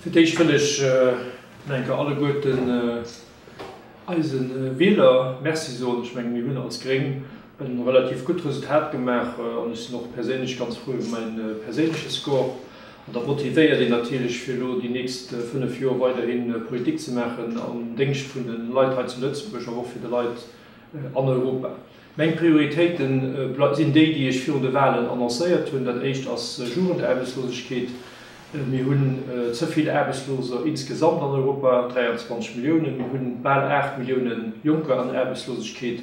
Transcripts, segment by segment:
Fir d'éischt wëll ech nach eng Kéier alleguerten eise Wieler Merci soen. Ech menge mir hunn als Gréng e relativ gutt Resultat gemaach an ech sinn och perséinlech ganz frou iwwer mäi perséinleche Score. An dat motivéiert een natierlech fir elo déi nächst 5 Joer weiderhi Politik ze maachen am Déngscht vun de Leit hei zu Lëtzebuerg, awer och fir de Leit an Europa. Meng Prioritéite sinn déi, déi ech virun de Wahlen annoncéiert hunn. Dat éischt ass Jugendaarbechtslosegkeet. Mir hunn ze vill Aarbechtsloser insgesamt an Europa, 23 Milliounen. Mir hunn bal 8 Millioune Jonker an Aarbechtslosegkeet.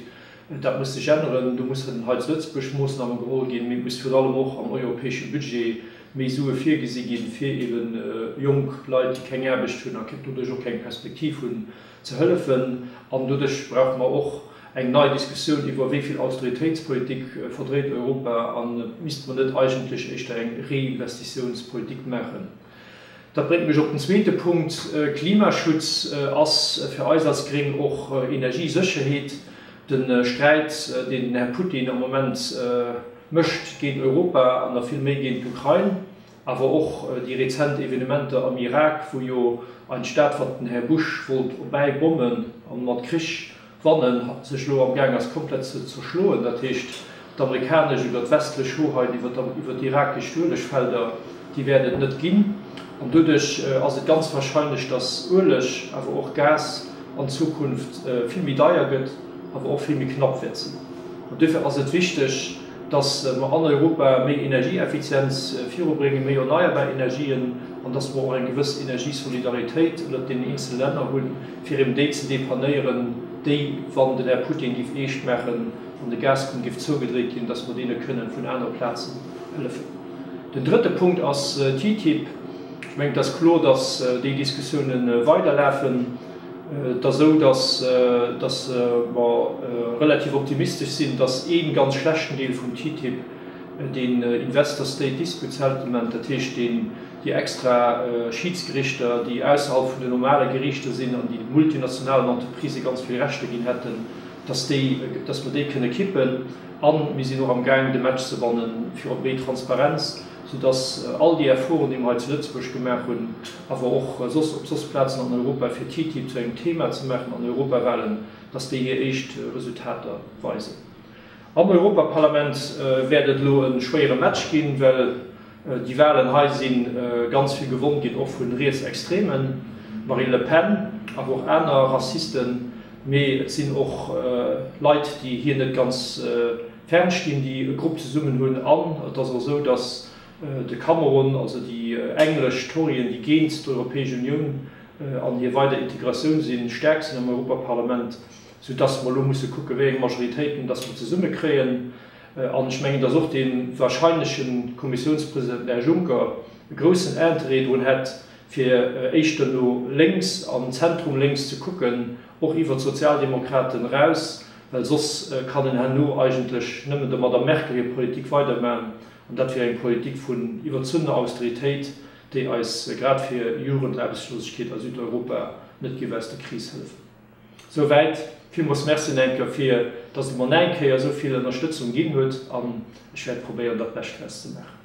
Dat muss sech änneren. Do mussen hei zu Lëtzebuerg Moossname geholl ginn, mee et muss virun allem och am europäesche Budget méi Sue virgesi ginn, fir eebe jonk Leit, déi keng Aarbecht hunn a doduerch och keng Perspektiv hunn, ze hëllefen. An doduerch brauche mer och eng nei Diskussioun iwwer wéi vill Austeritéitspolitik verdréit Europa a misste mer net eigentlech éischter eng Reinvestitiounspolitik maachen. Dat bréngt mech op den zweete Punkt, Klimaschutz ass fir eis als Gréng och Energiesécherheet. De Sträit, deen den Här Putin am Moment mécht géint Europa an nach vill méi géint d'Ukrain, Awer och déi rezent Evenementer am Irak, wou jo ein Staat, wat den Här Bush wollt erbäi bommen an mat Krich wannen, sech elo am Gaang ass komplett ze zerschloen. Dat heescht, d'amerikanesch oder d'westlech Hoheit iwwer d'irakesch Uelegfelder, déi wäert et net ginn. An doduerch ass et ganz wahrscheinlech, datt Ueleg, awer och Gas an Zukunft vill méi deier gëtt, awer och vill méi knapp wäert sinn. An duerfir ass et wichteg, dass mer an Europa méi Energieeffizienz virubréngen, méi erneierbar Energien an dass mer och eng gewëss Energiesolidaritéit ënnert deenen eenzele Länner hunn, fir eben déi ze depanéieren, déi, wann den Här Putin géif eescht maachen an de Gaskrunn géif zougedréit ginn, dass mer deene kënnen vun anere Plazen hëllefen. Den drëtte Punkt ass TTIP. Ech mengen, et ass kloer, dass déi Diskussiounen weiderlafen. Et ass esou, dass dass mer relativ optimistesch sinn, dass ee ganz schlechten Deel vum TTIP, deen Investor-State Dispute Settlement, dat heescht deen, déi extra Schiidsgerichter, déi ausserhalb vun den normale Geriichter sinn an déi multinationalen Entreprisë ganz vill Rechter ginn hätten, dass déi, dass mer déi kënne kippen. A mir sinn och amgaang de Match ze wannen fir op méi Transparenz. soudass all déi Efforten, déi mer hei zu Lëtzebuerg gemaach hunn, awer och soss op soss Plazen an Europa, fir TTIP zu engem Thema ze maachen an Europawahlen, dass déi hir éischt Resultater weisen. Am Europaparlament wäert et elo e schwéiere Match ginn, well déi Wahlen hei si ganz vill gewonn ginn, och vu Rietsextremen, Marine Le Pen, awer och aner Rassisten, mee et sinn och Leit, déi hir net ganz Fern stinn, déi e Grupp zesummen hunn. An et ass och esou, datt de Cameron, also déi englesch Torien, déi géint d'Europäesch Unioun an hir weider Integratioun sinn, staark sinn am Europaparlament, sou datt mer elo musse kucken, wéi eng Majoritéiten datt mer zesumme kréien. An ech mengen, datt och dee wahrscheinleche Kommissiounspresident, den Här Juncker, e groussen Interêt drun hätt, fir éischter no lénks an Zentrum lénks ze kucken, och iwwer d'Sozialdemokraten eraus, well soss kann en herno eigentlech nëmmen der Madame Merkel hir Politik weidermaen, an dat wier eng Politik vun iwwerzunnener Austeritéit, déi eis grad fir Jugendaarbechtslosegkeet a Südeuropa net géif aus der Kris hëllefen. Souwäit. Villmools Merci nach eng Kéier fir dass Der mer nach eng Kéier esou vill Ënnerstëtzung ginn hutt, an ech wäert probéieren dat Bescht draus ze maachen.